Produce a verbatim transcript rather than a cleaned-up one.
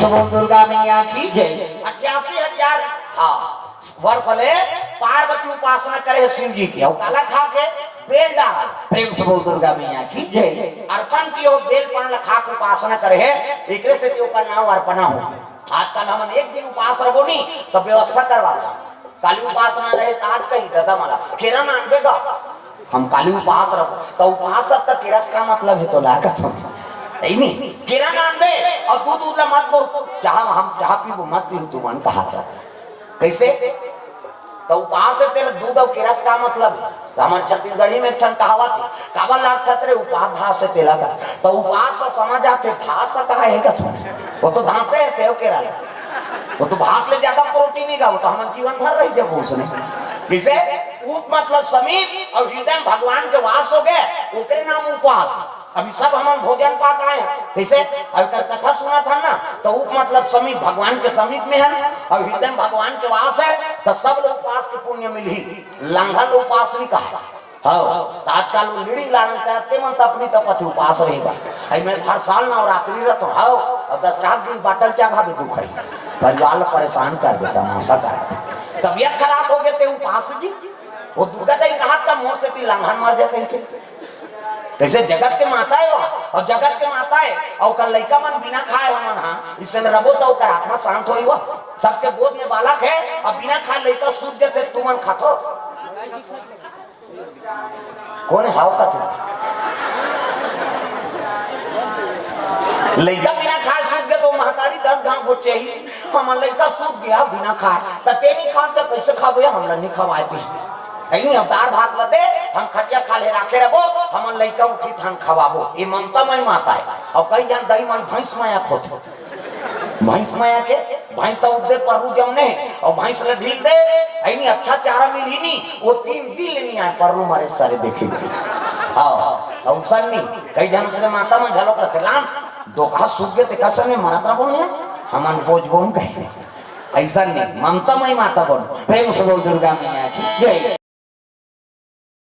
बोल दुर्गा मैया की जय। अठासी हजार, हाँ, वर्ष ले पार्वती उपासना करे हे शिव जी के। अउ काला खा के? बेल डाल। प्रेम से बोल दुर्गा मैया की जय। अर्पण किए हो, बेल पान ला खा के उपासना करे हे, एकरे सेती ओकर नाम अर्पणा हो। आजकल हमन एक दिन उपास रहो नी, तो व्यवस्था करवा दो। काली उपास ना रहे, तो आज कही, "दादा मला, केरा ना आनबे गा।" हम काली उपास रहो, तो उपास अब तक केरा से का मतलब हे, तो ला कथम। सही में, केरा ना आनबे, अउ दूध, दूध ला मत बहु, चाह हम, चाह पीबो, मत पीहू, तू मन कहा था। कैसे? तो उपास से तेरे दूध अउ केरा से का मतलब हे? तो हमर छत्तीसगढ़ी में एक ठन कहावत हे, "काबर लागथस रे उपास धास से तेला का।" तो उपास से समझ आथे, धास से कहा हे का तुम? वो तो धासे हे, सेव केरा ले। वो तो भात ले ज्यादा प्रोटीन हे गा, वो तो हमर जीवन भर रही जब उसने। जैसे उप मतलब समीप अउ हृदय में भगवान के वास हो गए, ओकरे नाम उपास। अभी सब हमन भोजन पा के आए हन, कइसे? अउ एकर कथा सुनत हन ना, तो उप मतलब समीप, भगवान के समीप में हन, अउ हृदय में भगवान के वास हे, तो सब लोग उपास के पुण्य मिलही। लांघन उपास नहीं कहा। हव, तो आजकल वो लीड़ी लालन करत हे, ते मन तपनी तपत हे उपास रहे बर। अइ मैं हर साल नवरात्रि रहिथों, हव, अउ दसरा के दिन बाटल चाय खाबे दुख हे। परिवार ला परेशान कर देता, तमाशा कर। तबीयत खराब हो गए ते उपास जी। वो दुर्गा दाई कहा था, "मोर सेती लांघन मर जा," कहिके। कइसे जगत के माता हे वो, अउ जगत के माता हे, अउ ओकर लइका मन बिना खाए हमन, हाँ, इसने रबो तो ओकर आत्मा शांत होई वो। सबके गोद में बालक हे, अउ बिना खाए लइका सूत जाथे, तुमन खाथो? कोन हे हाव कथे? लइका बिना खाए सूत गे तो महतारी दस घाव गोचेही, हमर लइका सूत गया बिना खाए, त ते नहीं खा सक, कइसे खाबो या, हमला नहीं खवाए ते। कहीं हम दार भात ल दे, हम खटिया खाल्हे राखे रबो, हमर लइका उठी त हम खवाबो। ये ममता मई माता हे। अउ कई झन दई मन भैंस मया खोथे। भैंस मया के, भैंस उद्दे पररू जमने, अउ भैंस ल ढील दे, अइनी अच्छा चारा मिलही नी, वो तीन दिन ले नहीं आए, पररू मरे सरे देखे दे। हाँ, अउ सन नहीं, कई झन उसने माता मन झलक रथे, "लान, दोखा सूत गे तेकर सने मरत रहो ने, हमन बोझ बोन कहे।" अइसन नहीं, ममता मई माता बोन, प्रेम से बोल दुर्गा मैया की जय।